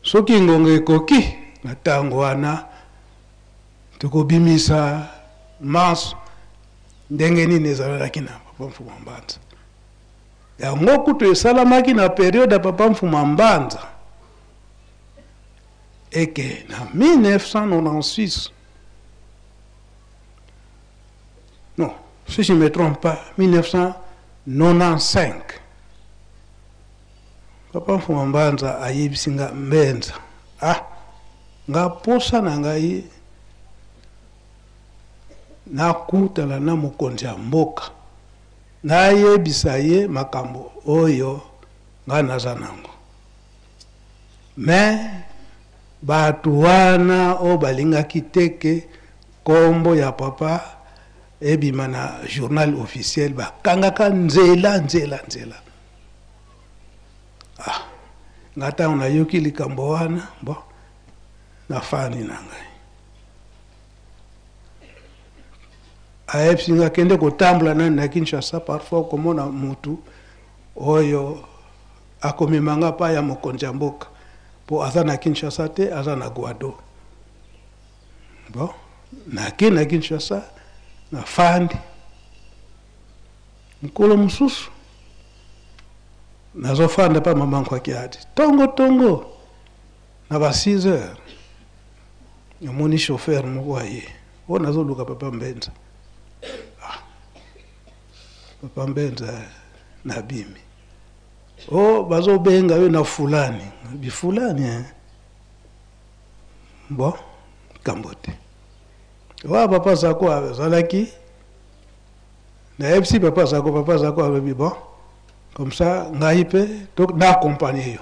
Soki ngonga ekoki, na ntango wana tokobimisa manso ndenge nini ezalalaki na Papa Mfuma Mbanza. Yango kutu esalamaki na periode ya Papa Mfuma Mbanza eke na 1996, non, si je ne me trompe pas, 1995, Papa Mfuma Mbanza ayebisi nga Mbenza, ah, nga posa na ngai nakutana na mokonzi ya mboka, nayebisa ye makambo oyo nga naza nango. Mais bato wana oyo balingaki te ke kombo ya papa ebima na journal officiel, bakangaka nzela, nzela, nzela. Ah, nga ntango nayoki likambo wana, bon, nafandi na ngai. Ayebisi nga kende kotambola nani na Kinshasa, parfois okomona mutu oyo akomema nga pa ya mokonzi ya mboka, po aza na Kinshasa te, aza na Guado. Bon, nake na Kinshasa, nafandi. Mokolo mosusu nazofanda pa mama Nkwakiadi, tongo tongo na ba 6 heures, namoni chauffeur moko aye, oyo nazoluka Papa Mbenza. Ah, Papa Mbenza nabimi, oh, bazobenga yo na fulani, bifulani, hein? Bon, kambo te. Wa Papa Zako azalaki, nayebisi Papa Zako, Papa Zako alobi bon, comme ça ngai mpe to na accompagner yo.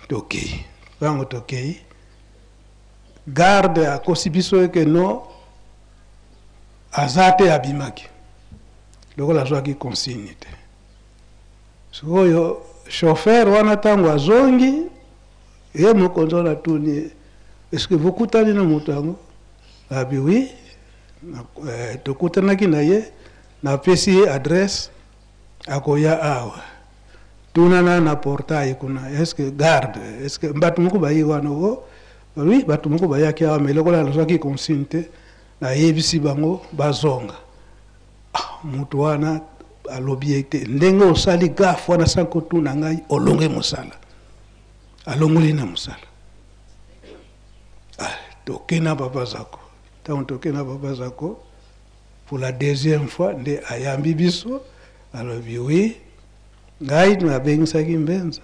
Tokei, ntango tokei, garde akosi biso eke no aza te, abimaki lokola azwaki consigne te. Sikoyo chauffeur wana ntango azongi, ye mokonzi wana atuni ye, est-ce que bokutani na moto yango? Abi oui, tokutanaki na ye, napesi ye adresse, akoya awa. Tunana na portail kuna, est-ce que garde, est-ce que bato moko bayi wana? O oui, bato moko bayaki awa, mais lokola nazwaki consigne te, nayebisi bango bazonga. Ah, moto wana alobi ye te, ndenge osali gaffe wana sans kotuna ngai, olonge mosala. Alongoli na mosala. Ah, toke na Papa Zako. Ntango toke na Papa Zako pour la deuxième fois, nde ayambi biso, alobi oui, ngai nabengisaki Mbenza,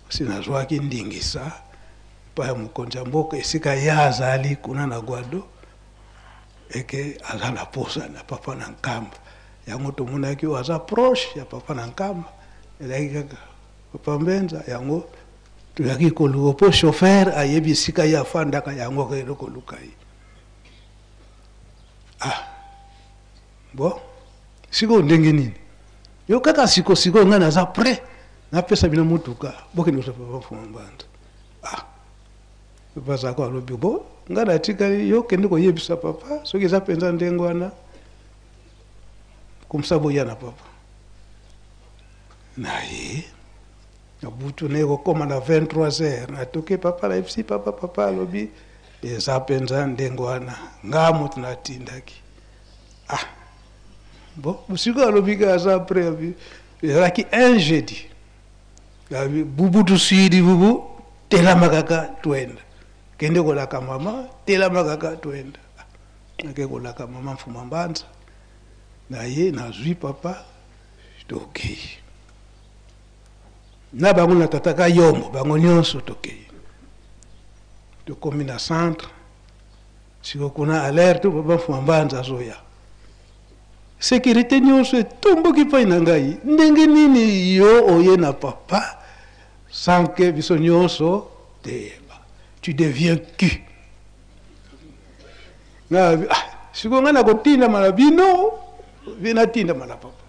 si nazwaki ndingisa epai ya mokonzi ya mboka esika ye azali kuna na Guado, eke aza na posa na papa na Nkamba. Yango tomonaki oyo aza proche ya papa na Nkamba, ezalaki kaka Papa Mbenza. Yango toyaki koluka po chauffeur ayebi esika ye afandaka, yango akende koluka ye. Ah, bon, sikoyo ndenge nini? Yo kaka siko sikoyo ngai naza prêt, napesa bino motuka, bokende kozwa Papa Mfuma Mbanza. Ah, Papa Zako alobi bo, ngai natikali, yo kende koyebisa papa soki eza mpenza ndenge wana, komsa boya na papa na ye. Na butu naye kokóma na 23 heures, natoke papa, nayebisi papa, papa alobi eza mpenza ndenge wana, nga moto natindaki. Ah bon, sikoyo alobi ke aza prêt. Ezalaki un jeudi, bubu tusidi bubu, telama kaka twenda, kende kolaka mama, telama kaka twenda. Nake kolaka mama Mfuma Mbanza na ye, nazwi papa, tokei na bango na tata Kayombo, bango nyonso tokei. Tokomi na centre, siko kuna alerte, Papa Mfuma Mbanza azoya. Sécurité nyonso etomboki pai na ngai, ndenge nini yo oye na papa sans que biso nyonso toyeba? Tu deviens qui? Nga ah, sikoyo ngai nakotindama na bino, bino natindama na papa.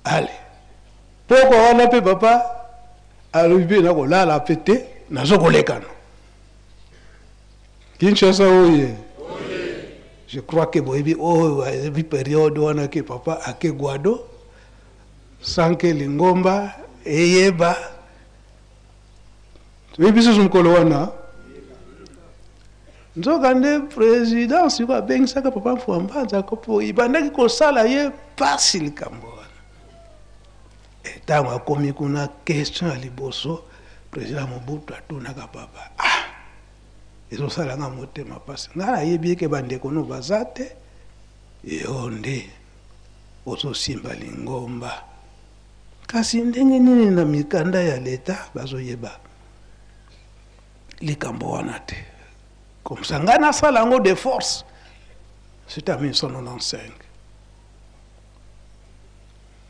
Ale poko wana mpe papa alobi mpe nakolala mpe te, nazokolekana Kinshasa oye. Je crois que boyebi oyo ayebi période wana ke papa ake Guado sans que lingomba eyeba. Toyebi susu mokolo wana. Nzoka nde president sikoyo abengisaka papa Mfuma Mbanza mpo ebandaki kosala ye pasi likambo wana. Ntango akomi kuna, question ya liboso president Mobutu atunaka papa, ah, ezosala nga motema pasi, nga nayebi eke bandeko no baza te, yo nde ozosimba lingomba, kasi ndenge nini na mikanda ya leta bazoyeba likambo wana te? Comme ça ngai nasala yango de force. C'était en 1995.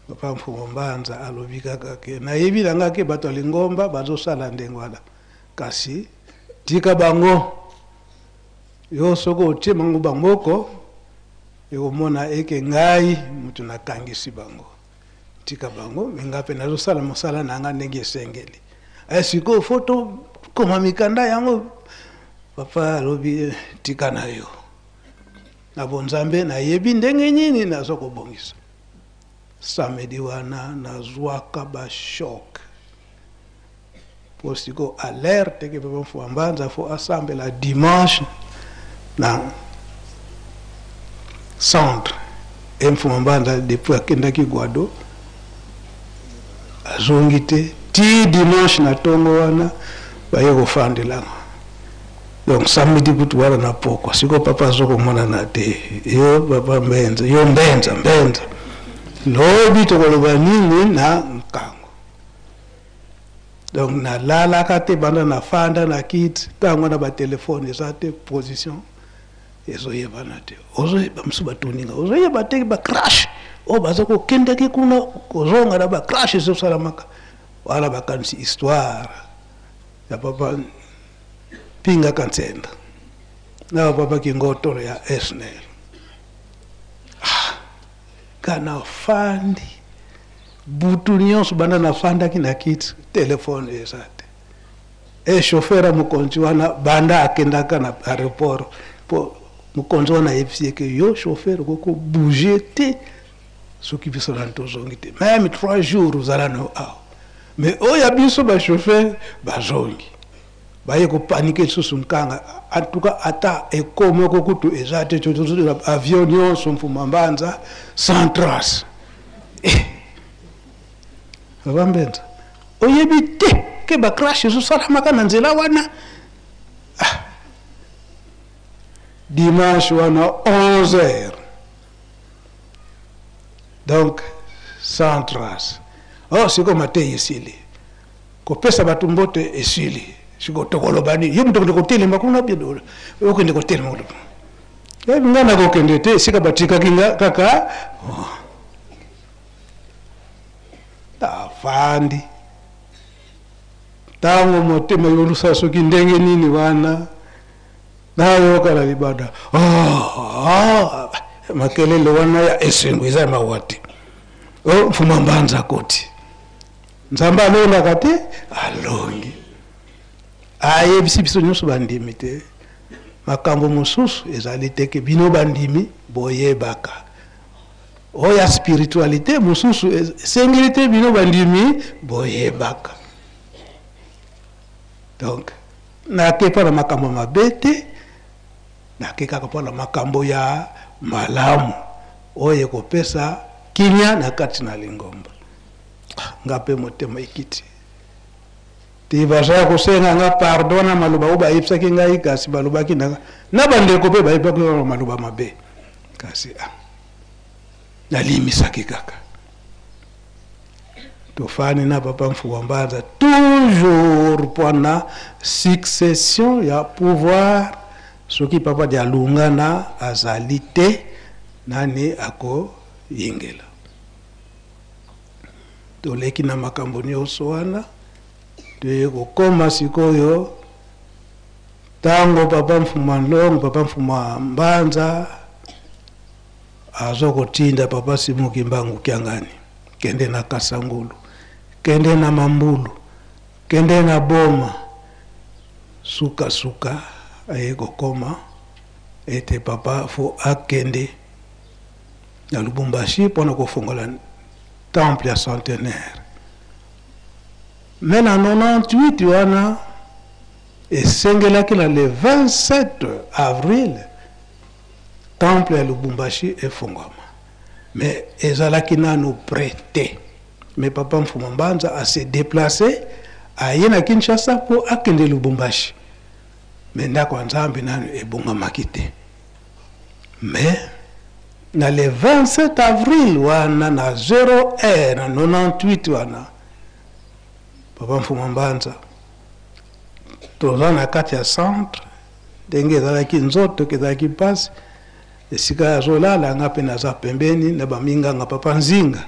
Papa Mfumu Mbanza alobi kaka ke nayebi na nga ke bato ya lingomba bazosala ndenge wana, kasi tika bango, yo soki otie bango bamoko ekomona eke ngai moto nakangisi bango, tika bango, me nga mpe nazosala mosala na nga ndenge esengeli. Sikoyo fo tokoma mikanda yango. Papa alobi tika na yo, na bonzambe nayebi ndenge nini nazo kobongisa. Samedi wana nazwaka ba choc po sikoyo alerte ke papa Mfuma Mbanza fo asambela dimanche na centre. E Mfuma Mbanza depuis akendaki Guado azongi te ti dimanche na tongo wana baye kofandelanga. Donc samedi kutu wana na pokwa sikoyo papa azokomonana te, yo papa Mbenza, yo Mbenza, Mbenza, lobi tokoloba nini na nkango? Donc nalalaka te banda nafanda na kiti, ntango wana batelefone eza te, position ezoyebana te, ozoyeba mosusu batuninga ozoyeba te, bacrash oyo baza kokendaki kuna kozonga na bacrash ezosalamaka wana, bakanisi histoire ya papa Pinga Kansenda na papa Kingotolo ya Esner. Ah, nga nafandi butu nyonso banda nafandaki na kiti, telefone eza te. E chauffeur ya mokonzi wana banda akendaka na aéroport, po mokonzi wana ayebisi ye ke yo chauffeur okoki kobouge te soki biso nani tozongi te, meme 3 jours ozala no awa. Mais oyo ya biso ba chauffeur bazongi, baye kopanike lisusu nkanga. En tout cas ata eko moko kutu eza te, avion nyonso Mfuma Mbanza sans trace. Papa Mbenza, oyebi te ke ba crash ezosalamaka na nzela wana? Ah. Dimanche wana 11 heures, donc sans trace. Oh, sikoyo mateyi esili, kopesa bato mbote esili, sikoyo tokoloba nini? Yo moto okende kotelema kuna, okende kotelema kuna, ngai nakokende te esika batikaki nga kaka. Oh. Afandi ntango motema yolusa soki ndenge nini wana, nayoka na libanda, oh, oh, makelele wana ya esengo eza mawa te. Oh, Mfuma Mbanza akoti, Nzambe alongaka te, alongi. Ayebisi biso nyonso bandimi te, makambo mosusu ezali te ke bino bandimi boyebaka, oyo ya spiritualité mosusu esengeli te bino bandimi boyebaka. Donc nake mpo na makambo mabe te, nake kaka mpo na makambo ya malamu oyo ekopesa kimia na kati na lingomba. Nga mpe motema ekiti te, baza kosenga nga pardon na maloba oyo bayebisaki ngai, kasi balobaki na bandeko mpe bayebaki maloba mabe, kasi ah, nalimisaki kaka. Tofani na papa Mfuma Mbanza toujours mpona succession ya pouvoir. Soki papa Dialungana azali te, nani akoyingela? Toleki na makambo nyonso wana, toye kokoma sikoyo ntango papa Mfuma Nlongo, papa Mfuma Mbanza azo kotinda papa Simon Kimbangu Kiangani, kende na Kasangulu, kende na Mambulu, kende na Boma. Sukasuka aye kokoma ete papa fo akende na Lubumbashi mpona kofongola temple ya centenaire. Me na 98 wana Esengelaki na le 27 avril temple ya Lubumbashi efongwama, mais ezalaki nanu près te. Mais papa Mfuma Mbanza a se déplacer, aye na Kinshasa mpo akende Lubumbashi, mais ndako ya Nzambe nanu ebongamaki te. Mais na le 27 avril wana na 0 heure na 98 wana, papa Mfuma Mbanza toza na kati ya centre, ndenge ezalaki nzoto ezalaki mpasi, esika azolala, nga mpe naza pembeni na baminganga papa Nzinga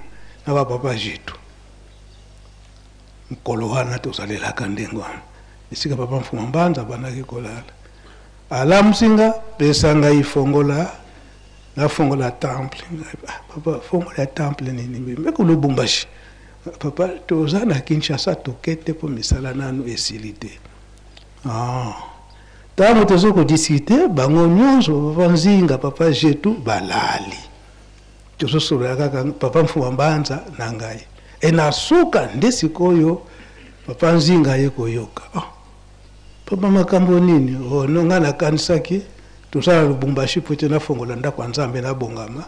na bapapa Jitu. Mokolo wana tozalelaka ndenge wana, esika papa Mfuma Mbanza abandaki kolala, alamusi nga, pesa ngai fongola, nafongola temple. Ah, papa, fongola ya temple nini? Meko Lubumbashi. Papa, toza na Kinshasa, tokete mpo misala nanu esili te. Ah. Ntango tozo kodiscute, bango nyonso, papa Nzinga, papa Jetu balali, tozosolola kaka papa Mfuma Mbanza na ngai. E na suka nde sikoyo papa Nzinga aye koyoka. Oh, papa, makambo nini? Oh, no, ngai nakanisaki toza na Lubumbashi po ete nafongola ndako ya Nzambe nabongama,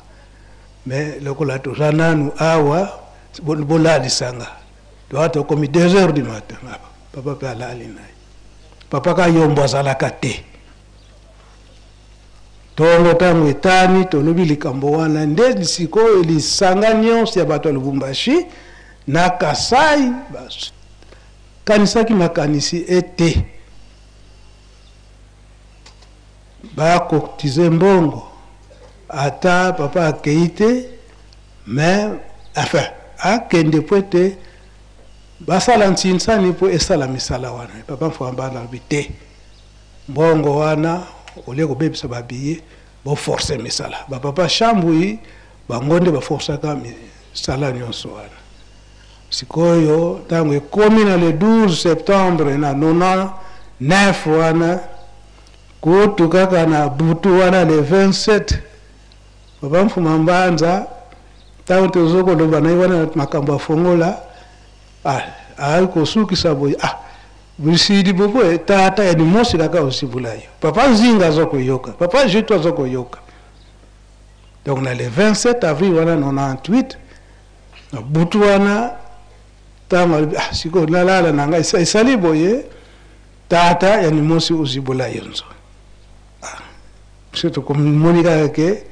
mais lokola toza nanu awa, bolalisanga. Toa tokomi 2 heures du matin, papa mpe alali na ye. Papa Kayombo azalaka te. Tongo ntango etani, tolobi likambo wana nde sikoyo lisanga nyonso ya bato ya Lubumbashi na Kasai bakanisaki makanisi ete bakotize mbongo ata papa akei te, mais enfin akende po ete basala nsinsani mpo esala misala wana. Papa Mfuma Mbanza alobi te, mbongo wana olie kobebisa babiye, boforce misala. Bapapa Shambui bango nde baforsaka misala nyonso wana. Sikoyo ntango ekomi na le 12 septembre na 99 wana, kutu kaka na butu wana le 27, papa Mfuma Mbanza ntango tozo koloba na ye wana makambo afongola, ah, kosukisa boye, ah, bisidi bobo tata ya limosi kaka osibula yo. Papa Nzinga aza koyoka, papa Juto aza koyoka. Donc na le 27 avril wana 98 na butu wana, ntango alobi, ah, sikoyo nalala na ngai, esali boye, tata ya limosi ozibula yo nzo. Ah, biso tokomoni kaka ke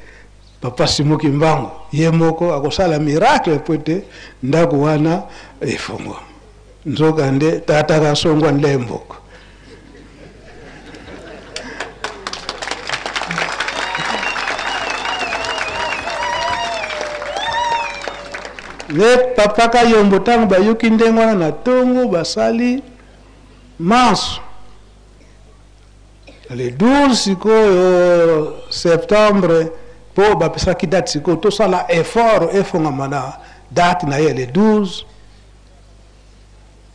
papa Simon Kimbangu ye moko akosala miracle po ete ndako wana efongwama. Nzoka nde tata kasongwa ndemboko. Le papa Kayombo ntango bayoki ndenge wana na tongo, basali manso le 12 sikoyo septembre, mpo bapesaki date. Sikoyo tosala effort efongama na date na ye le 12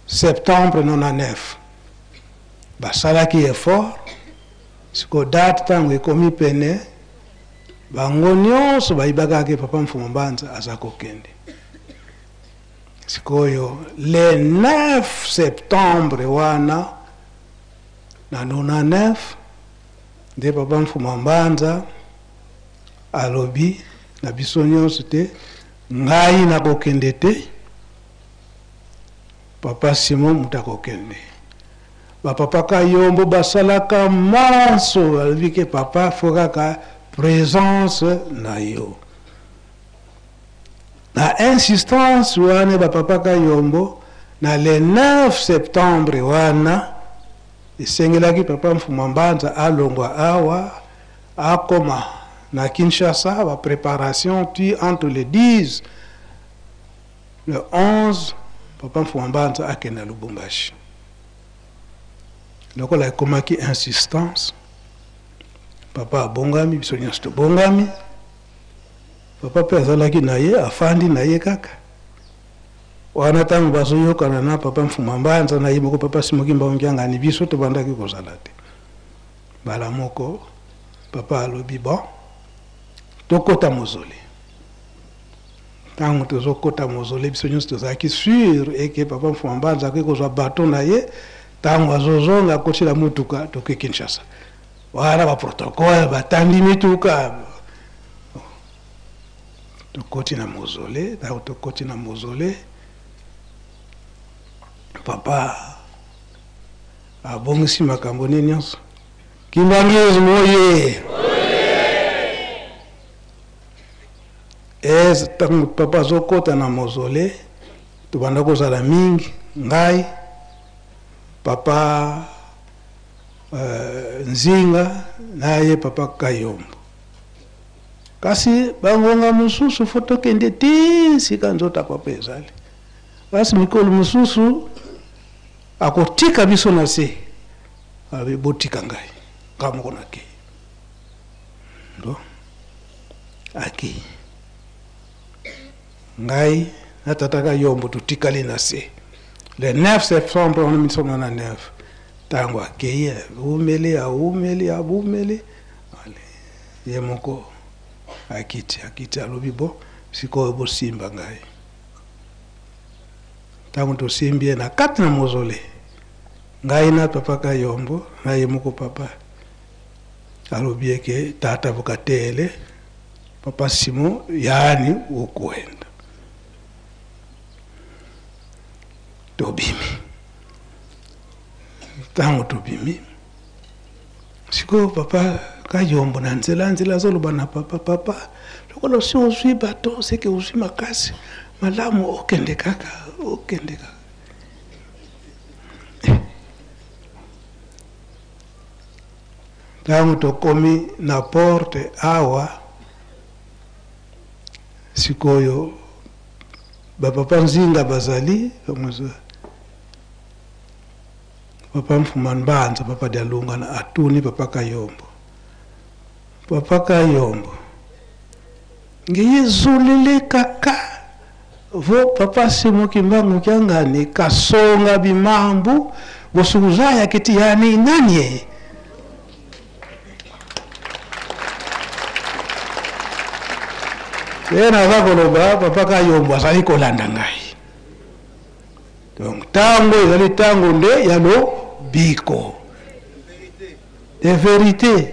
septembre 99. Basalaki effort. Sikoyo date ntango ekomi pene, bango nyonso bayibaka ke papa Mfuma Mbanza aza kokende. Sikoyo le 9 septembre wana na 99 nde papa Mfuma Mbanza alobi na biso nyonso te, ngai nakokende te, papa Simon moto akokende. Bapapa Kayombo basalaka manso, balobi ke papa fo kaka présence na yo. Na insistance wana bapapa Kayombo, na le 9 septembre wana esengelaki papa Mfuma Mbanza alongwa awa akoma na Kinshasa, ba préparation ti entre le 10 le 11 papa Mfuma Mbanza akende na Lubumbashi. Lokola ekomaki insistance, papa abongami, biso nyonso tobongami. Papa mpe azalaki na ye, afandi na ye kaka wana ntango bazoyokana na papa Mfuma Mbanza na ye moko papa Simon Kimbangu Kiangani. Biso tobandaki kozala te. Mbala moko papa alobi, bon, tokota mozole. Ntango tozokota mozole, biso nyonso tozalaki sur eke papa Mfuma Mbanza akoki kozwa baton na ye. Ntango azozonga akoti na motuka, toke Kinshasa. Wana ba protocole batandi mituka, tokoti na mausolée. Ntango tokoti na mausolée, papa abongisi makambo ne nyonso. Kimbanguisme oye! E ntango papa azokota na mausolée, tobanda kozala mingi, ngai, papa Nzinga na ye papa Kayombo. Kasi bangonga mosusu fo tokende ti sika nzoto ya papa ezali. Kasi mikolo mosusu akotika biso na se, alobi botika ngai, ngai moko nakei. Bon, akei, ngai na tata Kayombo totikali na se le 9 septembre 1999. Ntango akei, awumeli, awumeli, awumeli, ye moko akiti, akiti, alobi bo sikoyo bosimba ngai. Ntango tosimbi ye na kati na mausolée, ngai na papa Kayombo na ye moko papa, alobi eke tata bokatele papa Simon yani okoenda. Tobimi. Ntango tobimi sikoyo, papa Kayombo na nzela nzela azoloba na papa: papa, lokola osi ozwi bato, seke ozwi makasi malamu, okende kaka, okende kaka. Ntango tokomi na porte awa sikoyo, bapapa Nzinga bazali, papa Mfuma Mbanza, papa Dialungana atuni papa Kayombo: papa Kayombo, ngeye zolele kaka vo papa Simo Kimbangu kiangani kasonga bimambu bosukuzaya kiti yani nani ye? Ye naza koloba, papa Kayombo azali kolanda ngai. Donc ntango ezali ntango nde ya lobiko de vérité.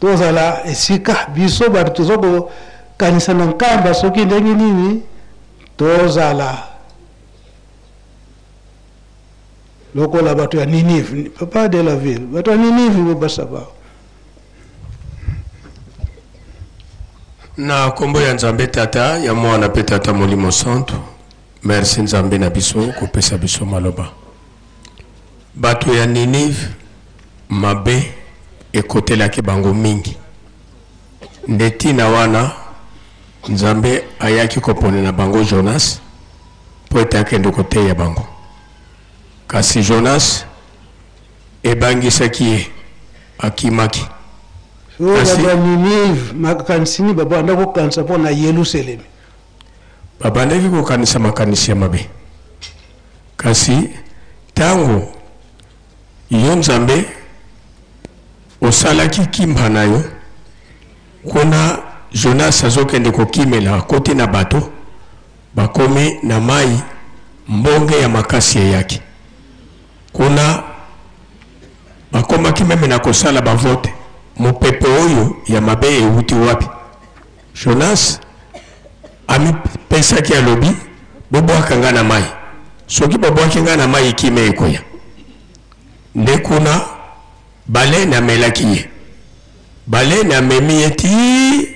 Tozala esika biso bato toza kokanisa na Nkamba soki ndenge nini, tozala lokola bato ya Ninive. Papa de la ville, bato ya Ninive bobasa bao. Na nkombo ya Nzambe Tata, ya Mwana mpe Tata Molimo Santu, merci Nzambe na biso kopesa biso maloba. Bato ya Ninive, mabe ekotelaki bango mingi, nde ntina wana Nzambe ayaki koponela bango Jonas mpo ete akende koteya bango. Kasi Jonas ebangisaki ye, akimaki. Kasi bato ya Ninive makanisi nini babanda kokanisa mpo na Yelusalemi? Babandaki kokanisa makanisi ya mabe. Kasi ntango yo Nzambe osalaki kimba na yo kuna, Jonas azokende kokimela, akoti na bato, bakomi na mai, mbonge ya makasi eyaki kuna, bakomaki meme na kosala bavote, mopepe oyo ya mabe ewuti wapi? Jonas amipesaki, alobi bobwaka ngai na mai, soki babwaki ngai na mai kimia ekoya. Nde kuna baleine amelaki ye, baleine amemi ye ti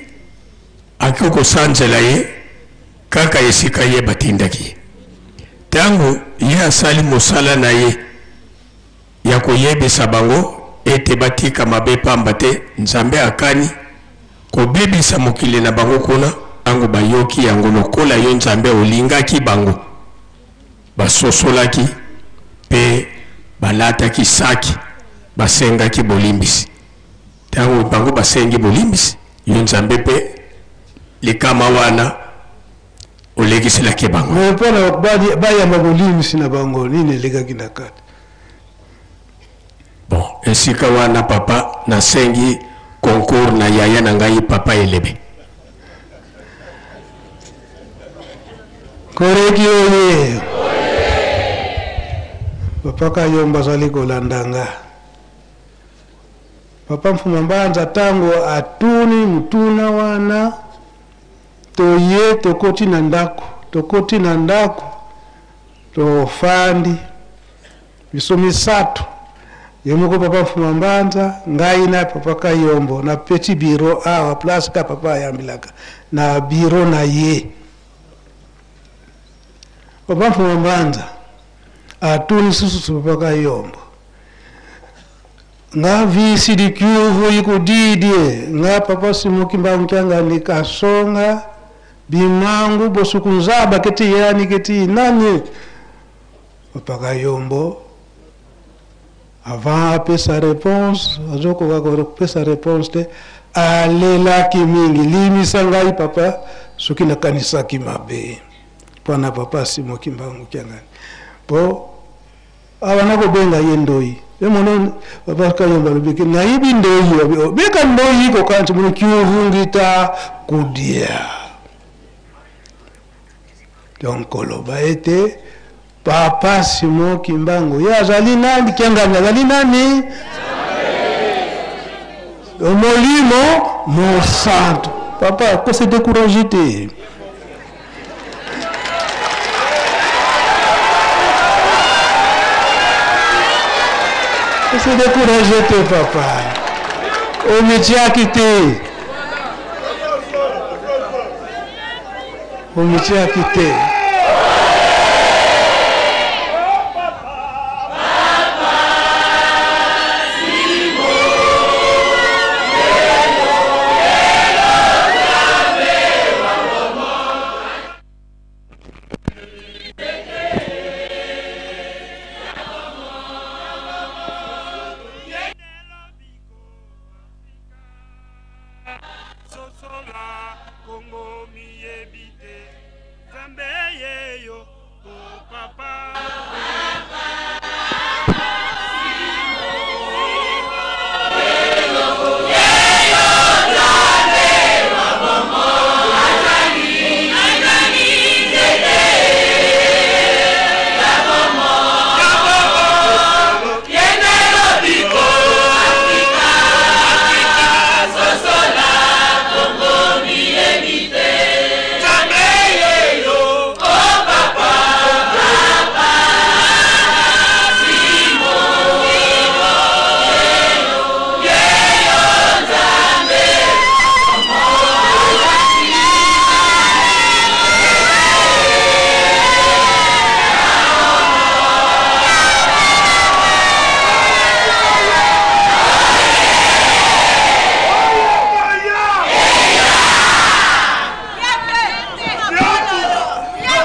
akoki kosanzela ye kaka esika ye batindaki ye. Ntango ye asali mosala na ye ya koyebisa bango ete batika mabe, pamba te Nzambe akani kobebisa mokili na bango kuna, ntango bayoki yango lokola yo Nzambe olingaki bango, basosolaki mpe balataki saki, basengaki bolimbisi. Ntango bango basengi bolimbisi, yo Nzambe mpe likama wana olekiselaki bango. Mais mpona bayamba bolimbisi na bango, nini elekaki na kati? Bon, esika wana papa, nasengi concours na yaya na ngai papa Elebe. Koreki oye! Papa Kayombo azali kolanda nga. Papa Mfuma Mbanza tango atuni mutuna wana, toye tokoti na ndako, tokoti na ndako, tofandi biso misato, ye moko Papa Mfuma Mbanza, ngai na Papa Kayombo na petit bureau awa place ka papa ayambilaka na bureau na ye. Papa Mfuma Mbanza atuni susu Papa Kayombo, nga visi dikyuvu ikudidie nga Papa Simon Kimbangu Kiangani kasonga bimangu bosuku nzaba keti yani keti nani. Papa Kayombo avant apesa réponse, azokoka kopesa réponse te, alelaki mingi. Limisa ngai papa soki nakanisaki mabe mpona Papa Simon Kimbangu Kiangani, po awa nakobenga ye ndoi. Ye mono Papa Kayombo alobiki nayebi ndoi, beka ndoi kokanisa mono kiuvungita kudia. Donc koloba ete Papa Simon Kimbangu ye azali nani? Kiangani azali nani? Molimo Mosantu. Papa ko se décourager te. Ko se décourager te papa. Omitiaki te. Omitiaki te.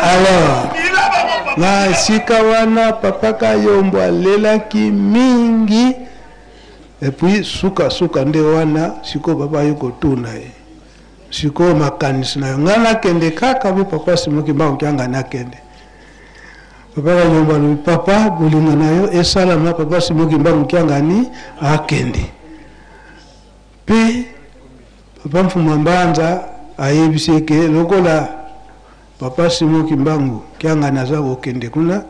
Alors, na esika wana Papa Kayombo alelaki mingi, et puis suka suka nde wana sikoyo papa aye kotuna ye sikoyo makanisi na yo, ngai nakende kaka bo Papa Simon Kimbangu Kiangani akende. Papa Kayombo alobi papa bolingo na yo esalama, Papa Simon Kimbangu Kiangani akende. Pe Papa Mfuma Mbanza ayebisi eke lokola Papa Simon Kimbangu Kiangani aza kokende kuna,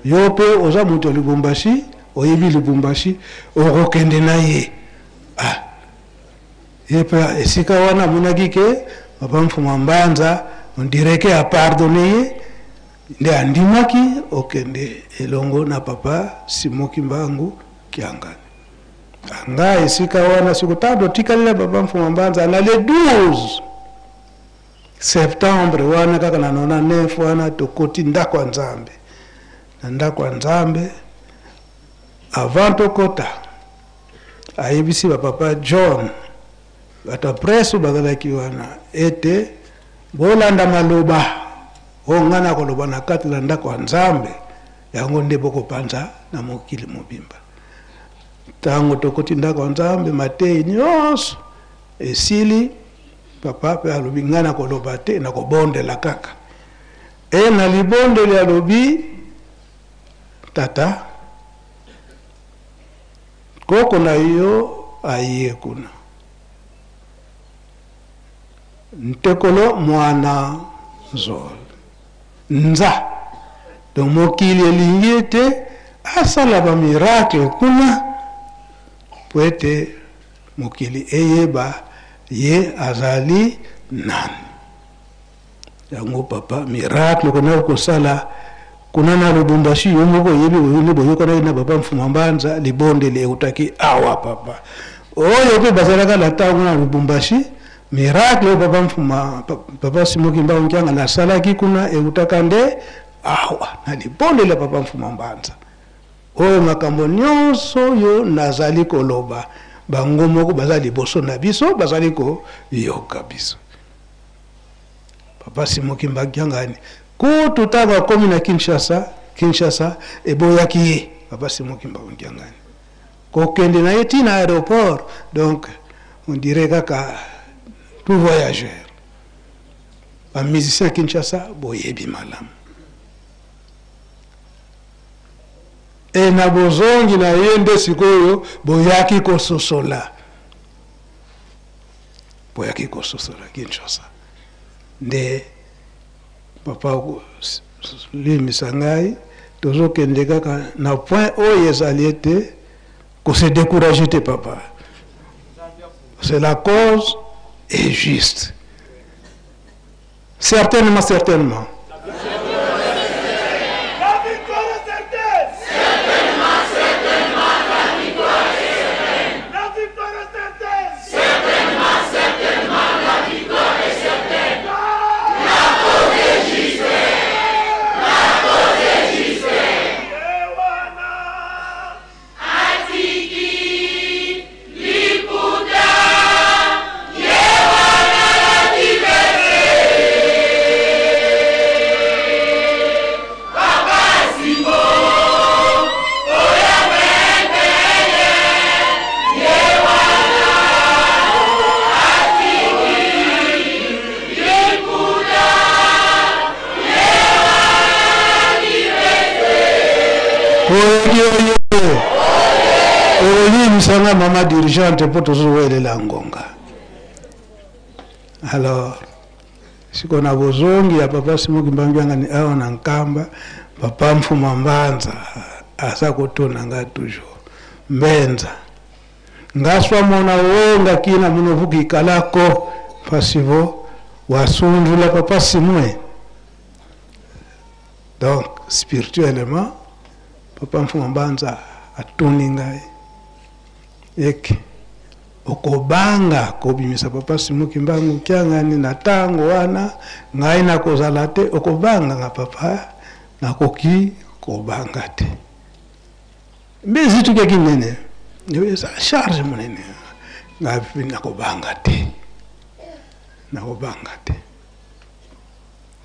yo pe oza moto ya Lubumbashi, oyebi Lubumbashi, okokende na ye. Ah, ye pe esika wana amonaki ke Papa Mfuma Mbanza on dirait ke a pardonné ye, nde andimaki okende elongo na Papa Simon Kimbangu Kiangani. Nga esika wana siko tango totikali na Papa Mfuma Mbanza na le 12 septembre wana kaka na 99 wana tokoti ndako ya Nzambe. Na ndako ya Nzambe avant tokota ayebisi ba Papa John bato ya presse bazalaki wana ete bolanda maloba oyo nga nakoloba na kati na ndako ya Nzambe, yango nde bokopanza na mokili mobimba. Tango tokoti ndako ya Nzambe, mateyi nyonso esili, papa pe alobi nga nakoloba te, nakobondela kaka. E na libondeli alobi tata koko na yo aye kuna ntekolo mwana nzol nza. Donc mokili elingi ete Asala ba miracle kuna po ete mokili eyeba ye azali nani. Yango papa miracle okendaki kosala kuna na Lubumbashi, yo moko oyebi nde boyokanaki na papa Mfuma Mbanza, libondeli eutaki awa papa. Oyo mpe bazalaka na ntango na Lubumbashi, miracle oyo papa Mfuma, papa Simon Kimbangu Kiangani asalaki kuna eutaka nde awa na libondeli ya papa Mfuma Mbanza. Oyo makambo nyonso oyo nazali koloba, bango moko baza liboso na biso, bazali koyoka biso. Papa Simon Kimbangu Kiangani kutu ntango akomi na Kinshasa, Kinshasa eboyaki ye. Papa Simon Kimbangu Kiangani kokende na ye ti na aéroport, donc on dirait kaka tout voyageur. Ba musiciens ya Kinshasa boyebi malamu. E na bozongi na ye nde sikoyo boyaki kososola, boyaki kososola Kinshasa nde papa limbisa ngai, tozokende kaka na point oyo ezali ete ko se décourager te papa, c'est la cause est juste. Certainement, certainement. La victoire est certaine. Certainement, certainement, la victoire est certaine. La victoire est certaine. Certainement, certainement, la victoire est certaine. La cause est juste. La cause est juste. Ewana. Atiki liputa ye wana alati veste. Papa Simon oya pembe ye wana atiki liputa ye wana alati veste. Oyoki oyo olimbisa nga mama dirigeante mpo tozowelela ngonga. Alors siko na bozongi ya papa Simon Kimbangu Kiangani awa na Nkamba, papa Mfuma Mbanza aza kotuna nga toujours Mbenza ngaswa mona wenga kina munovuka ikalako fasivo wasunzula papa Simon. Donc spirituellement papa Mfuma Mbanza atuni ngai eke okobanga kobimisa papa Simon Kimbangu Kiangani na tango wana ngai nakozala te, okobanga nga papa? Nakoki kobanga te. Mbe ezitukaki nene, eza charge monene, ngai nakobanga te, nakobanga te.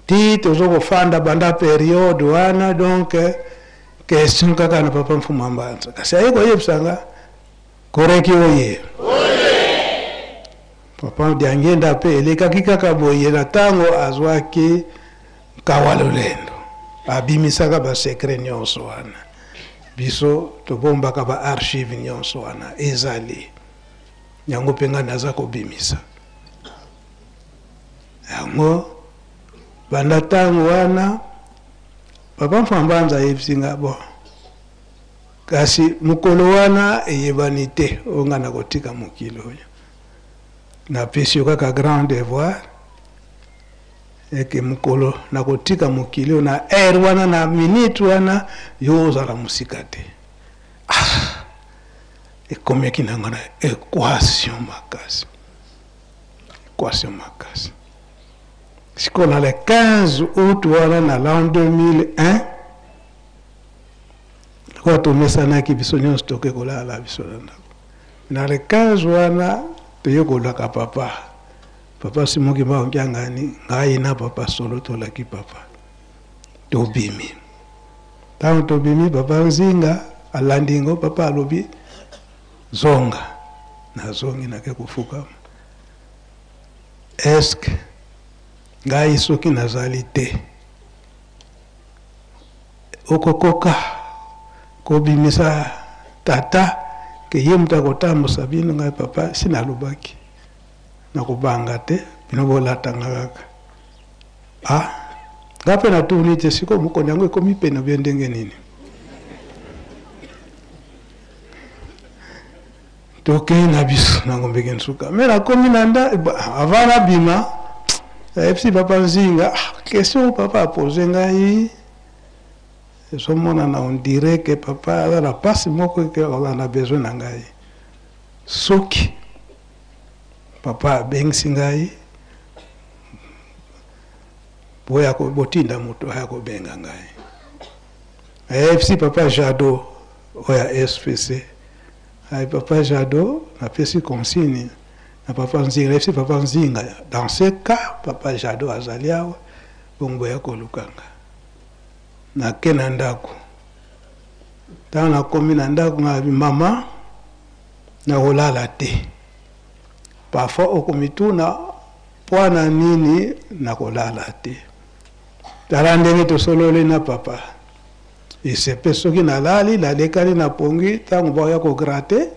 Ti tozo kofanda banda periode wana, donc question kaka na papa Mfuma Mbanza, kasi aye koyebisa nga koreki oye papa Diangienda pe elekaki kaka boye na tango azwaki Nkawa Lolendo, abimisaka ba secret nyonso wana, biso tobombaka ba archive nyonso wana ezali yango pe nga naza kobimisa yango banda tango wana. Papa Mfuma Mbanza ayebisi nga bon, kasi mokolo wana eyebani te oyo nga nakotika mokili oyo, napesi yo kaka grand devoir eke mokolo nakotika mokili oyo na heure wana na minute wana yo ozala mosika te. Ah, ekomeki na nga na equation makasi, equation makasi. Sikoyo na le 15 août wana na l'an 2001, lokola tomesanaki biso nyonso toke kolala biso na ndako, na le 15 wana toye kolaka papa, papa Simon Kimbangu Kiangani, ngai na papa solo tolaki papa, tobimi. Ntango tobimi, papa Nzinga alandi ngo, papa alobi zonga, nazongi nake kofukama. Est-ce que ngai soki nazali te okokoka kobimisa tata ke ye moto akotambusa bino? Ngai papa si nalobaki nakobanga te, bino bolatanga kaka. Ah, ngai mpe natuni te sikoyo mokonzi yango ekomi pene obie ndenge nini? Tokei na biso na Ngombe Kinsuka. Mais nakomi na nda avant nabima, nayebisi papa Nzinga, ah, question papa apose ngai ezomonana on dirait que papa aza na mpasi moko ke aza na besoin na ngai. Soki papa abengisi ngai, boya botinda moto aya kobenga ngai. Nayebisi papa Jado oyo ya SPC. Ay, papa Jado, napesi consigne na papa Nzinga, nayebisi papa Nzinga, dans ce cas papa Jado azali awa, bongo boya koluka nga. Nake na ndako. Ntango nakomi na ndako, ngai mama, nakolala te. Parfois okomituna mpo na nini nakolala te. Tala ndenge tosololi na papa. Esepe soki nalali, nalekani na pongi, ntango bakoya kograte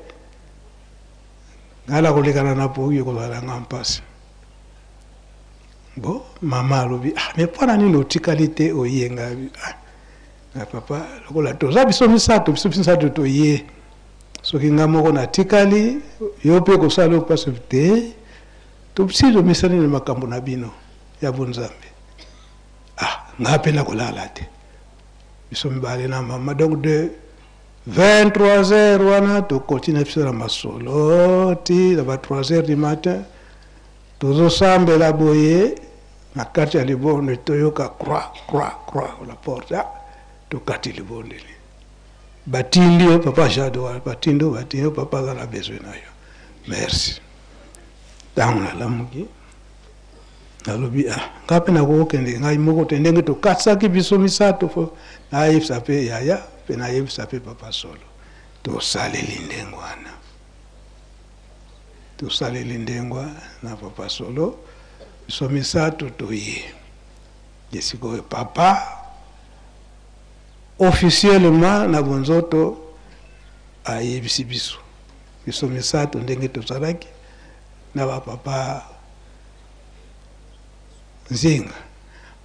ngai nakolekana na pongi, ekozala nga mpasi. Bo mama alobi, ah, me mpo na nini otikali te oye? Ngai, ah, na papa, lokola toza biso misato, biso misato toye, soki ngai moko natikali, yo mpe kosala mpasi te. Tosi tomisani na makambo na bino ya bonzambe. Ah, ngai mpe nakolala te. Biso mibale na mama, donc de 23 heures wana tokoti na biso na masolo ti na ba 3 heures du matin. Tozosambela boye na kati ya libondeli, toyoka croix croix croix la porte. Ah, tokati libondeli, batindi yo papa Jado wana, batindi yo, batindi yo, papa aza na besoin na yo. Merci. Ntango nalamuki, nalobi, ah, ngai mpe nakokokende ngai moko te, ndenge tokatisaki biso misato, fo nayebisa mpe yaya, mpe nayebisa mpe papa Solo. Tosaleli ndenge wana, tosaleli ndenge na papa Solo, biso misato toye. Sikoyo papa officiellement na bonzoto ayebisi biso, biso misato, ndenge tozalaki na bapapa Nzinga.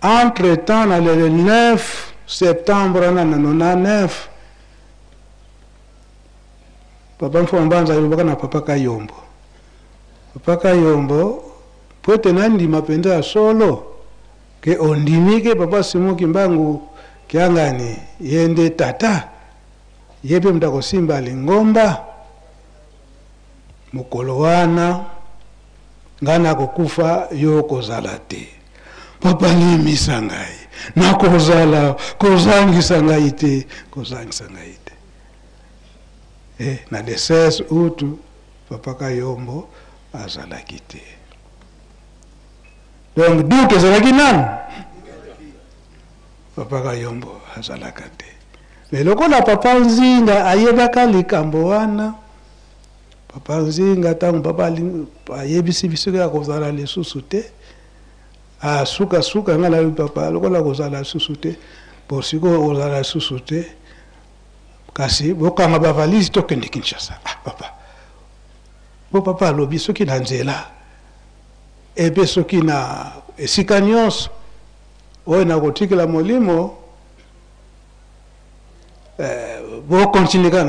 Entre temps, na le 9 septembre na 99, papa Mfuma Mbanza alobaka na papa Kayombo: "Papa Kayombo, po ete nandima mpenza ya solo ke ondimi ke papa Simon Kimbangu Kiangani ye nde tata, ye mpe moto akosimba lingomba, mokolo wana ngai nakokufa, yo kozala te. Papa, limisa ngai, nakozala, kozangisa ngai te, kozangisa ngai te." Na le 16 août papa Kayombo azalaki te. Donc doute ezalaki nanu, papa Kayombo azalaka te. Me lokola papa Nzinga ayebaka likambo wana, papa Nzinga, ntango papa ayebisi biso ke akozala lisusu te, asukasuka ngai nayebi papa lokola kozala lisusu te, bo sikoyo kozala lisusu te, kasi bokanga bavalise, tokende Kinshasa. Ah papa, bo papa alobi soki na nzela epe soki na esika nyonso oyo nakotikela molimo, bokontinue kaka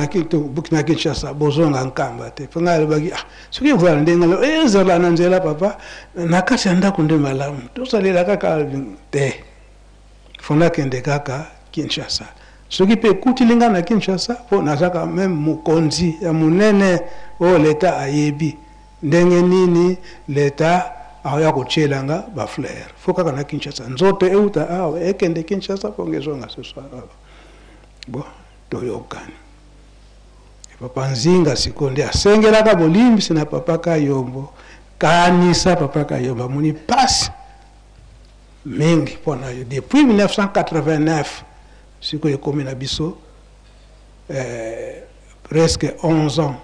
na Kinshasa, bozonga Nkamba te. Mpo ngai alobaki, ah, soki ekozala ndenge ezala na nzela, papa, na kati ya ndako nde malamu, tosalela kaka te, fo nakende kaka Kinshasa. Soki mpe ekutili ngai na Kinshasa, mpo nazaka meme mokonzi ya monene oyo leta ayebi ndenge nini leta akoya kotiela nga bafleur, fo kaka na Kinshasa, nzoto euta awa ekende Kinshasa mpo ezonga ce soir awa. Bon, toyokani. Papa Nzinga sikoyo nde asengelaka bolimbisi na papa Kayombo. Kanisa papa Kayombo amoni pasi mingi mpo na yo depuis 1989, sikoyo ekomi na biso presque 11 ans.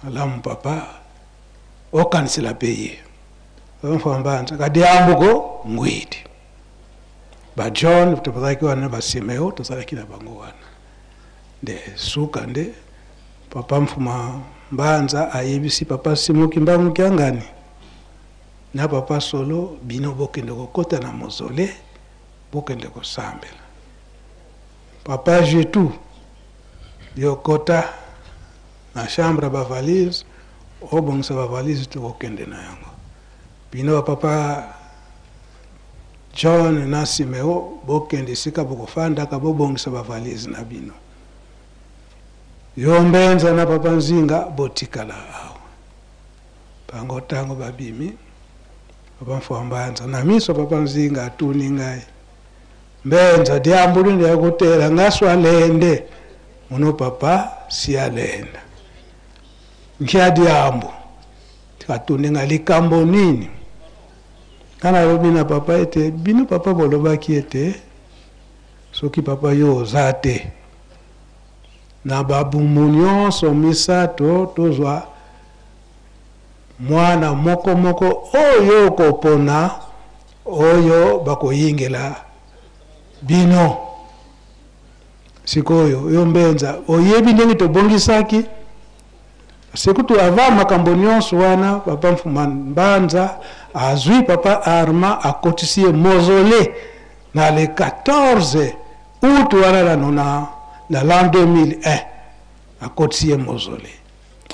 Malamu papa okanisela mpe ye mfambanza kadiambuko ngwidi baJohn tozalaki wana, baSimeo tozalaki na bango wana. Nde suka nde papa Mfuma Mbanza ayebisi papa Simon Kimbangu Kiangani na papa Solo: "Bino bokende kokɔta na mausolée, bokende kosambela. Papa Jetu, yo kota." na chambre ya ba valise obongisa ba valise tokokende na yango. Bino ba papa John na Simeo bokende esika bokofandaka bobongisa ba valise na bino. Yo Mbenza na papa Nzinga botikala awa. Bango tango babimi, papa Mfuambanza na miso papa Nzinga atuni ngai, Mbenza diambulu nde yakutela nga swalende muno papa sialenda. Nkia diambu atuni nga likambo nini? Nga nalobi na papa ete bino papa bolobaki ete soki papa yo oza te na babumbu nyonso misato tozwa mwana moko moko oyo okopona oyo bakoyingela bino. Sikoyo yo Mbenza oyebi ndenge tobongisaki sekutu avant makambo nyonso wana. Papa Mfuma Mbanza azwi papa Armand akotisi ye mausolée na le 14 août wana na nona na l'an 2001, akotisi ye mausolée.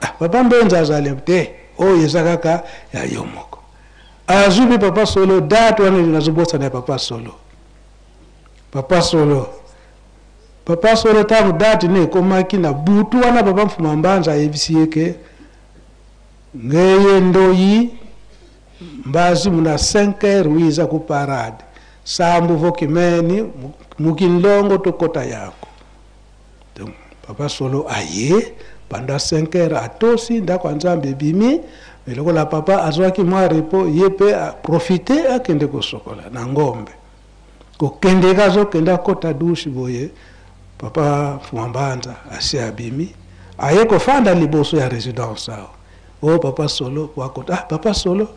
Ah, papa Mbenza azali te, oyo eza kaka ya yo moko. Azwi mpe papa Solo, date wana nazobosana ya papa Solo. Papa Solo, ntango date ne ekomaki na butu wana, papa Mfuma Mbanza ayebisi ye ke ngeye ndoyi mbazi muna 5 heures wiza ku parade sambu vokimeni mukinlongo tokota yako. Donc papa Solo aye pendant 5 heures, atosi ndako ya Nzambe ebimi. Me lokola papa azwaki mwa repos, ye mpe aprofite akende kosokola na ngombe. Kokendeka azokende akota douche boye, papa Mfuma Mbanza asi abimi, aye kofanda liboso ya résidence awa. Oyo papa Solo po akota, ah, papa Solo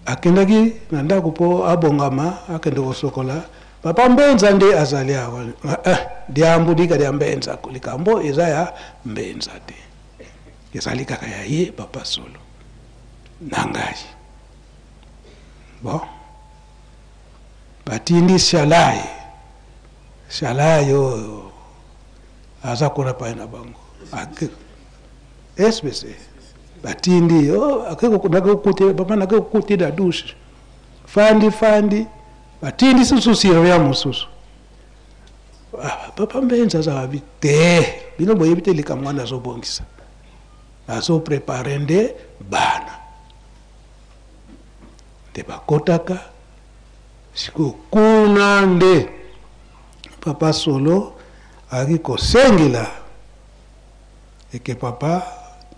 akendaki na ndako mpo abongama akende kosokola. Papa Mbenza nde azali awa. Eh, diambu dika dia Mbenza, likambo eza ya Mbenza te, ezali kaka ya ye papa Solo na ngai. Bon, batindi Shalai. Shalai oyo aza kuna pai na bango SBC, batindi papa nake kokuti na douche fandi fandi. Batindi susu surveillant mosusu. Ah, papa Mbenza aza babi te, bino boyebi te likambo wana azobongisa, azoprépare nde bana nde bakotaka sikoyo kuna. Nde papa Solo ayaki kosengela eke: "Papa,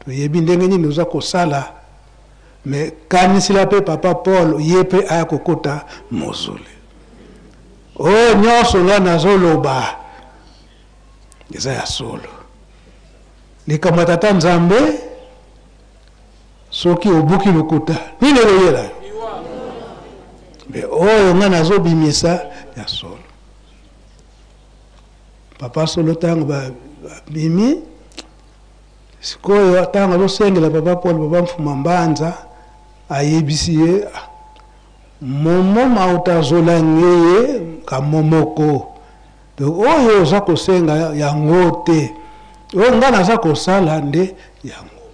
toyebi ndenge nini oza kosala, me kanisila mpe papa Paul, ye mpe aya kokota mausolée." Oyo nyonso nga nazoloba eza ya solo. Likambo ya tata Nzambe, soki obuki lokuta, nini ekoyela yo? Me oyo nga nazobimisa ya solo. Papa Solo ntango babimi sikoyo, ntango azosengela papa Paul, papa Mfuma Mbanza ayebisi ye: "Ah, momo mauta azola ngeye kamomoko. Donc oyo oza kosenga yango te, oyo nga naza kosala nde yango."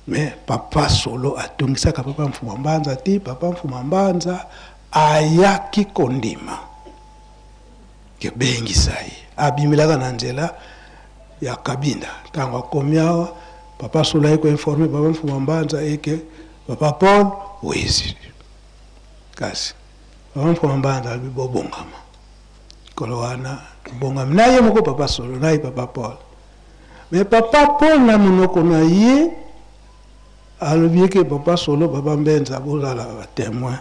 Me papa Solo atungisaka papa Mfuma Mbanza ti papa Mfuma Mbanza ayaki kondima kebengisa ye. Abimelaka na nzela ya Kabinda. Ntango akomi awa, papa Solo aye koinforme papa Mfuma Mbanza eke papa Paul wezi. Kasi papa Mfuma Mbanza alobi: "Bobongama." Kolo wana tobongami na ye moko papa Solo na ye papa Paul. Me papa Paul na monoko na ye alobi eke: "Papa Solo, papa Mbenza, bozala batémoin.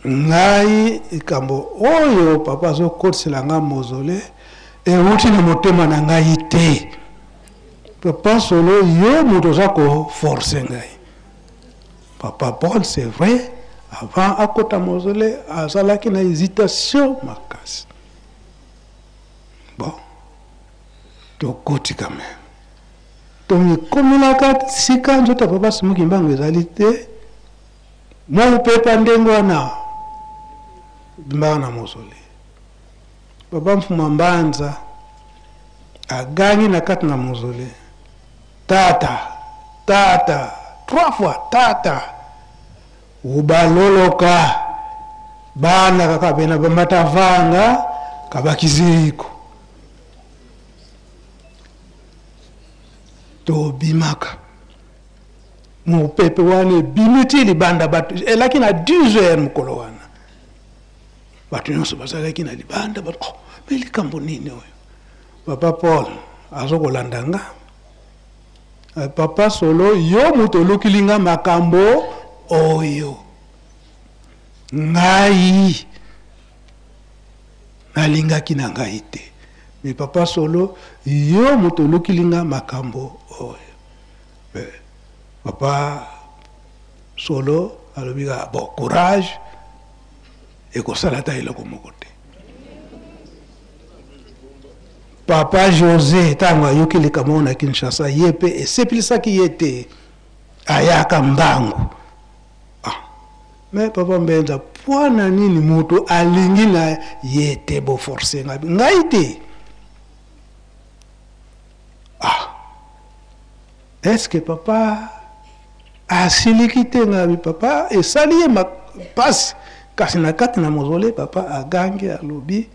Ngai likambo oyo papa azokotisela nga mausolée euti na motema na ngai te. Papa Solo, yo moto oza koforce ngai." Papa Paul, c'est vrai, avant akota mausolée azalaki na hésitation makasi. Bon, tokoti quand même, tomikomelaka sika nzoto ya papa Simon Kimbangu ezali te. Mwa mopepa ndenge wana bimbaka na mausolée. Papa Mfuma Mbanza agangi na kati na mausolée. Tata, tata, trois fois tata. Ubaloloka bana kaka bena bamatavanga kabakiziko. Tobimaka mopepe wana ebimi ti libanda, bato elaki na 10 heures mokolo wana, bato nyonso bazalaki na libanda. Bato, oh, me likambo nini oyo? Papa Paul azokolanda nga. Papa Solo, yo moto olukili nga makambo oyo, ngai nalingaki na ngai te, me papa Solo, yo moto olukili nga makambo oyo. Mais papa Solo alobi kaka, bon courage, ekosala ata eloko moko te. Papa José, ntango ayoki likambo oyo na Kinshasa, ye mpe esepelisaki ye te, ayaka mbangu. Ah, me papa Mbenza, mpo na nini moto alingi na ye te, boforce ngai ngai te? Ah, est-ce que papa asiliki te? Ngai papa esali ye mpasi, kasi na kati na mozole papa agangi, alobi,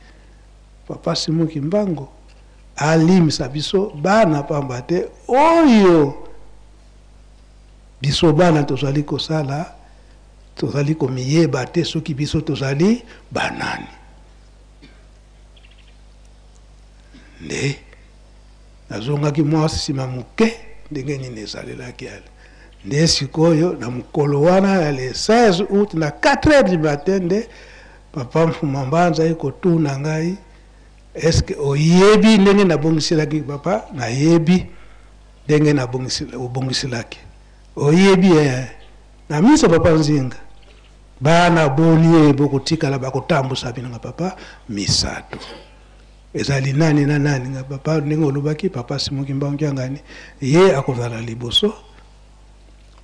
Papa Simon Kimbangu alimisa biso bana, pamba te oyo biso bana tozali kosala, tozali komiyeba te soki biso tozali banani. Nde nazongaki mwa nsima moke, ndenge nini ezalelaki ale. Nde sikoyo na mokolo wana ya le 16 août na 4 heures du matin, nde papa Mfuma Mbanza aye kotuna ngai, est-ce oyebi ndenge nabongiselaki papa? Nayebi ndenge obongiselaki, oyebi na miso papa Nzinga, bana boni ye bokotikala bakotambusa bino? Nga papa, misato. Ezali nani na nani? Nga papa, ndenge olobaki, papa Simon Kimbangu Kiangani ye akozala liboso,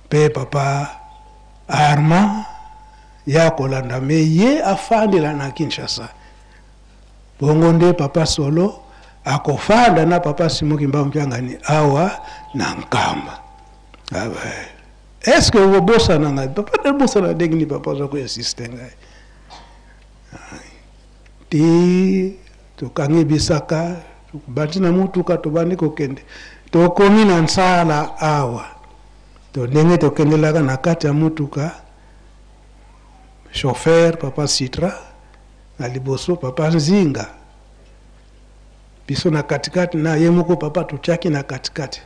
mpe papa Armand ye akolanda, me ye afandela na Kinshasa. Bongo nde papa Solo akofanda na papa Simon Kimbangu Kiangani awa na Nkamba. Est-ce que okobosana ngai? Papa, nabosana ndenge nini? Papa aza koinsiste ngai ti tokangi bisaka, tobandi na motuka, tobandi kokende, tokomi na nsala awa. To ndenge tokendelaka na kati ya motuka, chauffeur papa Citra na liboso, papa Nzinga biso na katikati, na ye moko papa totiaki na katikati,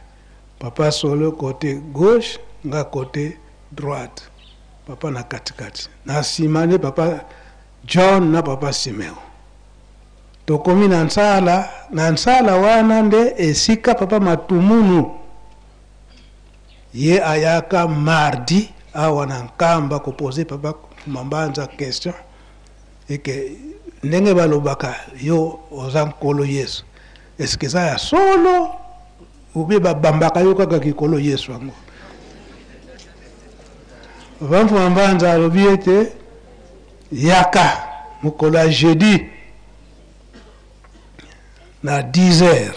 papa Solo côté gauche, nga côté droite, papa na katikati, na nsima nde papa John na papa Simeo. Tokomi na nsala, na nsala wana nde esika papa Matumunu ye ayaka mardi awa na Nkamba kopose papa Mambanza question eke ndenge balobaka yo oza Nkolo Yesu, eske eza ya solo obe babambaka yo kaka kikolo Yesu yango? Papa Mfuma Mbanza alobi ete yaka mokolo ya jeudi na 10 heures,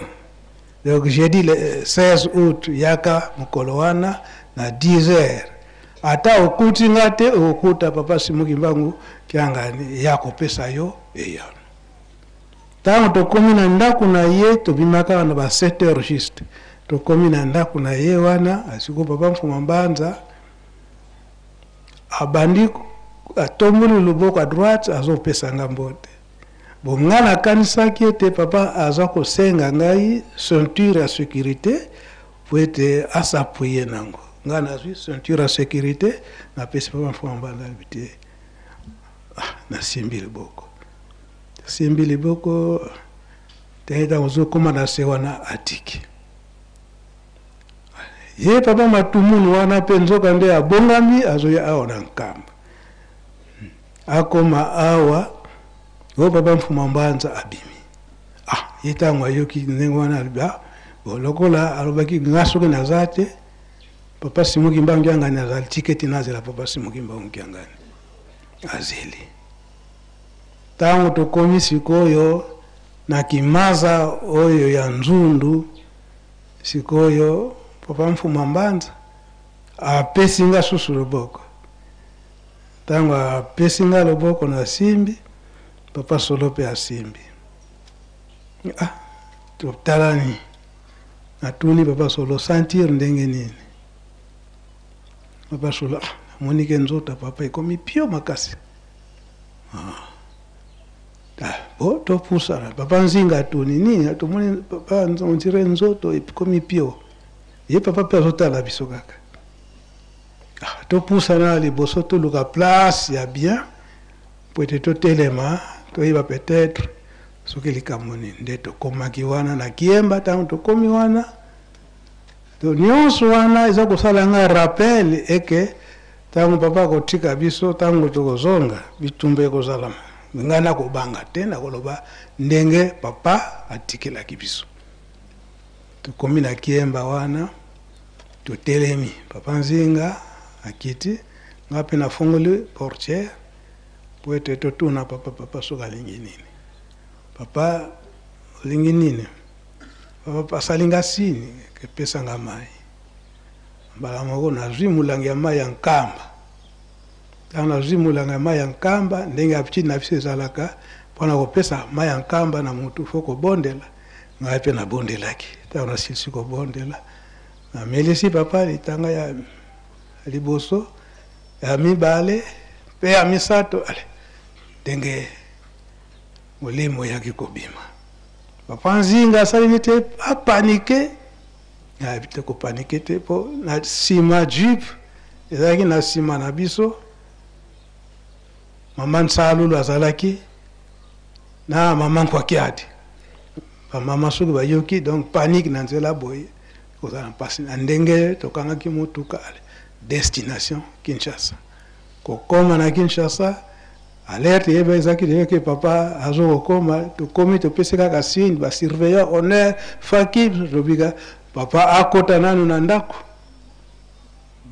donc jeudi le 16 août, yaka mokolo wana na 10 heures, ata okuti nga te, okokuta papa Simon Kimbangu Kiangani ya kopesa yo eyano. Ntango tokomi na ndako na ye, tobimaka na ba 7 heures juste, tokomi na ndako na ye wana, asiko papa Mfuma Mbanza abandi, atomboli loboko à droite, azopesa nga mbote. Bon, nga nakanisaki ete papa aza kosenga ngai ceinture ya sécurité po ete as'appuyer nango. Nga nazwi ceinture ya sécurité, napesi papa Mfuma Mbanza, alobi te, ah, nasimbi liboko, simbi liboko te. Ntango ozokóma na se wana, atiki ye papa Matumunu wana mpe nzoka nde abongami, azoya awa na Nkamba. Akoma awa, oyo papa Mfuma Mbanza abimi. Ah, ye ntango ayoki ndenge wana, alobi, ah bon, lokola alobaki nga soki naza te, papa Simon Kimbangu Kiangani azali tiketi, nazela papa Simon Kimbangu Kiangani azeli. Ntango tokomi sikoyo na kimaza oyo ya Nzundu, sikoyo Papa Mfuma Mbanza apesi nga susu loboko. Ntango apesi nga loboko nasimbi, Papa Solo mpe asimbi. Ah, totalani. Natuni Papa Solo, sentir ndenge nini? Papa Solo, ah, namoni ke nzoto ya papa ekomi pio makasi. Ah. Ah, bo topusana. Papa Nzinga atuni nini? Tomoni papa on dirait nzoto ekomi pio. Ye papa mpe azotala biso kaka. Ah, topusana liboso toluka place ya bien po ete totelema toyeba peut-être soki likambo nini. Nde tokomaki wana na Kiemba. Ntango tokomi wana, to nyonso wana eza kosala nga rappel eke ntango papa akotika biso, ntango tokozonga, bitumba ekozalama. Ngai nakobanga te, nakoloba ndenge papa atikelaki biso. Tokomi na Kiemba wana, totelemi, papa Nzinga akiti, ngai mpe nafongoli portière po ete totuna papa, papa soki alingi nini. Papa olingi nini? Papa asali nga signe epesa nga mai. Mbala moko nazwi molangi ya mai ya nkamba. Ntango nazwi molangi ya mai ya nkamba, ndenge habitude na biso ezalaka mpona kopesa mai ya nkamba na motu fo kobondela. Ngai mpe nabondelaki. Ntango nasilisi kobondela, namelisi papa litanga ya liboso, ya mibale mpe ya misato. Ale ndenge molimo eyaki kobima, papa Nzinga asali neti apanike. Nayebi te kopanike te, mpo na nsima jeep ezalaki na nsima na biso. Mama Nsalulu azalaki na mama Nkwakiadi. Bamama soki bayoki donc panique na nzela boye, kozala mpasi. Na ndenge tokangaki motuka, destination Kinshasa. Kokoma na Kinshasa, alerte yeba ezalaki deja ke papa azo kokoma. Tokomi, topesi kaka signe, ba surveillant honneur faki tobika papa akota nanu na ndako,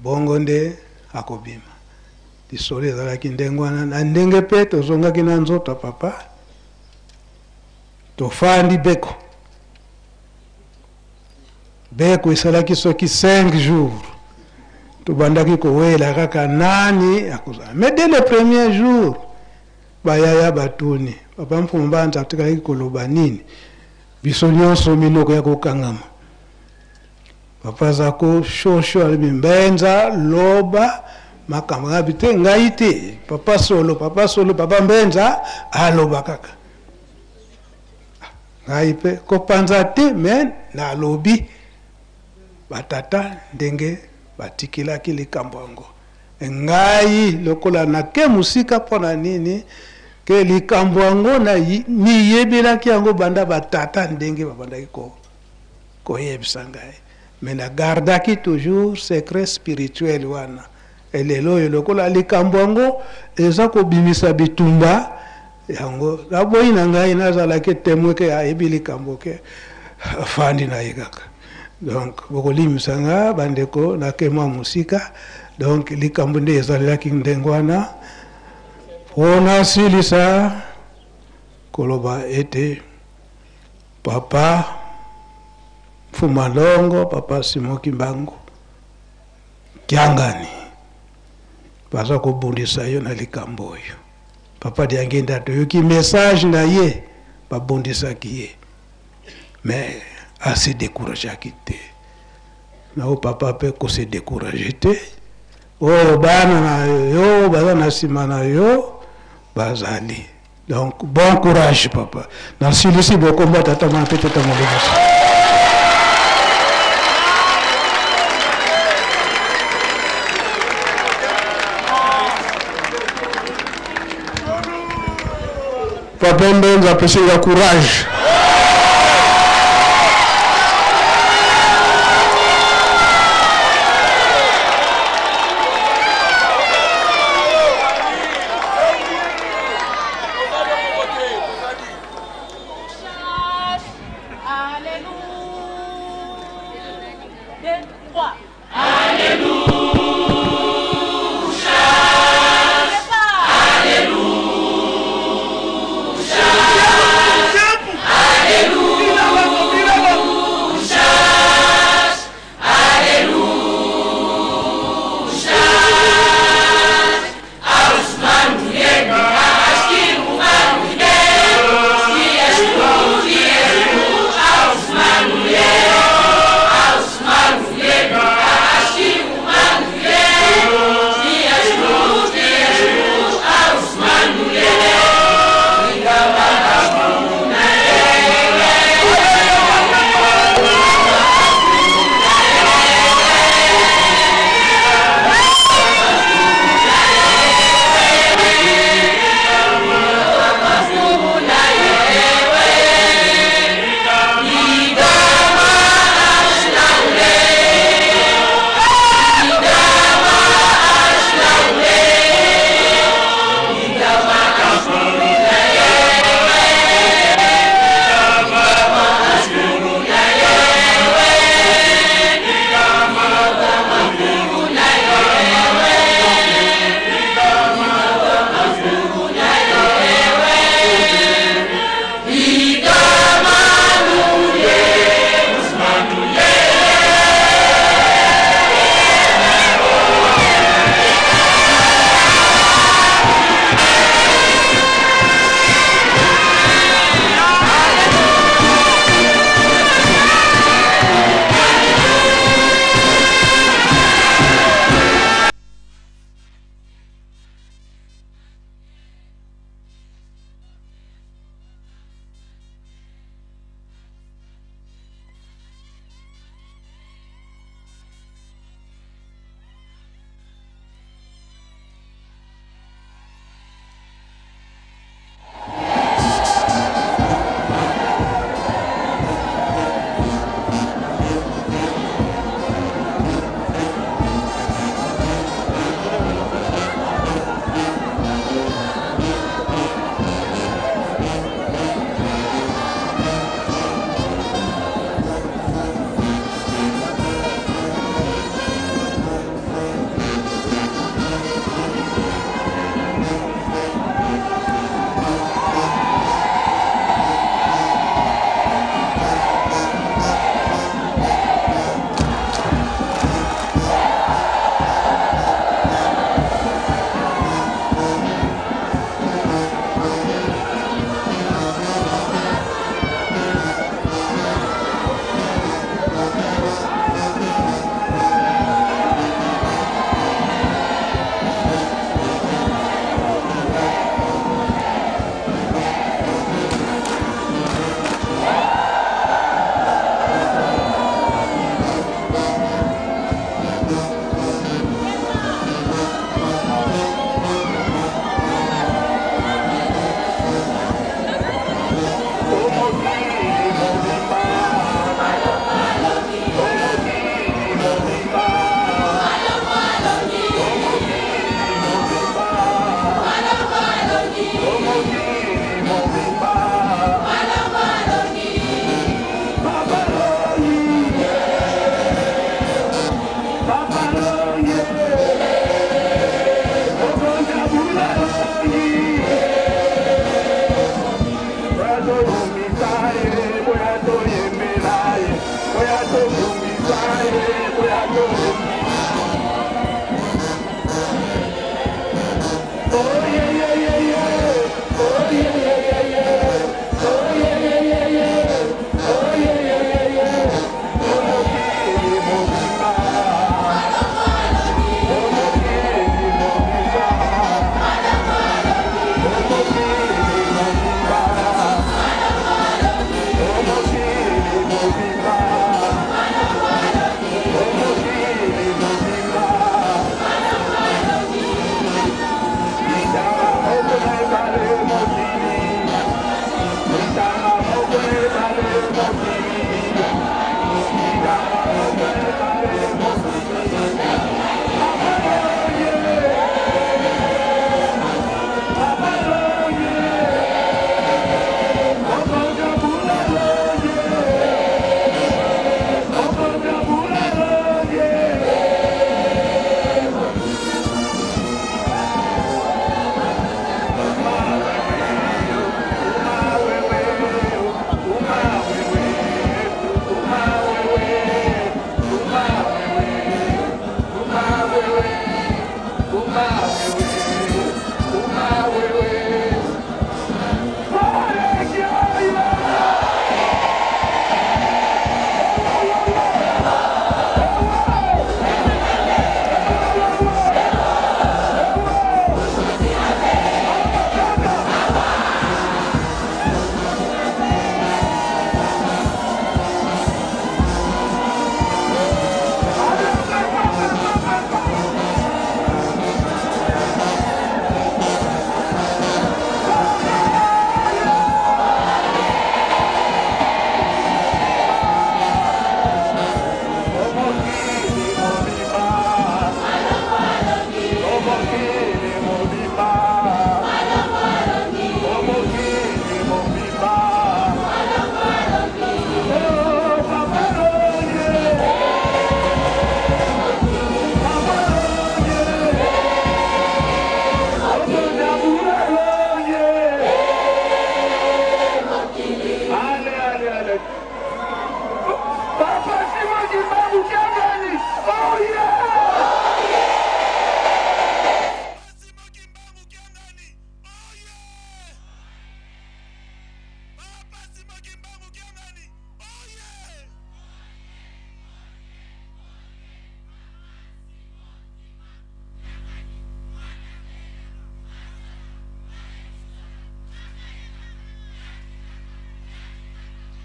bongo nde akobima. Lisolo ezalaki ndenge wana. Na ndenge mpe tozongaki na nzoto ya papa, tofandi beko beko esalaki soki 5 jours, tobandaki kowela kaka nani akozala. Mais dès le premier jour, bayaya batuni papa Mfumu Mbanza atikalaki koloba nini. Biso nyonso minoko ya kokangama. Papa aza koshosho, alobi Mbenza loba makambo. Ngabi te, ngai te, papa Solo, papa Solo, papa Mbenza aloba kaka. Ngai mpe kopanza te, me nalobi batata ndenge batikelaki likambo yango. Ngai lokola nake mosika mpo na nini ke likambo yango niyebelaki yango banda batata ndenge babandaki koyebisa ngai, me nagardaki toujours secret spirituel wana. Elelo oyo lokola likambo yango eza kobimisa bitumba yango, naboyi na ngai nazalaki témoin ke ayebi likambo ke afandi na ye kaka. Donc bokolimisa nga bandeko, nake mwa mosika. Donc likambo nde ezalelaki ndenge wana. Mpo nasilisa koloba ete papa Mfuma Longo, papa Simon Kimbangu Kiangani baza kobundisa yo na likambo oyo. Papa Diangenda toyoki message na ye, babundisaki ye mais ase décourageaki te. Nao papa mpe kose décourage te, oyo bana na yo baza na nsima na yo bazali. Donc bon courage papa. Nasilisi bokomba tata mwana mpe tata molimo. Papa Mbenza apesi nga courage. Alléluia. 2, 3.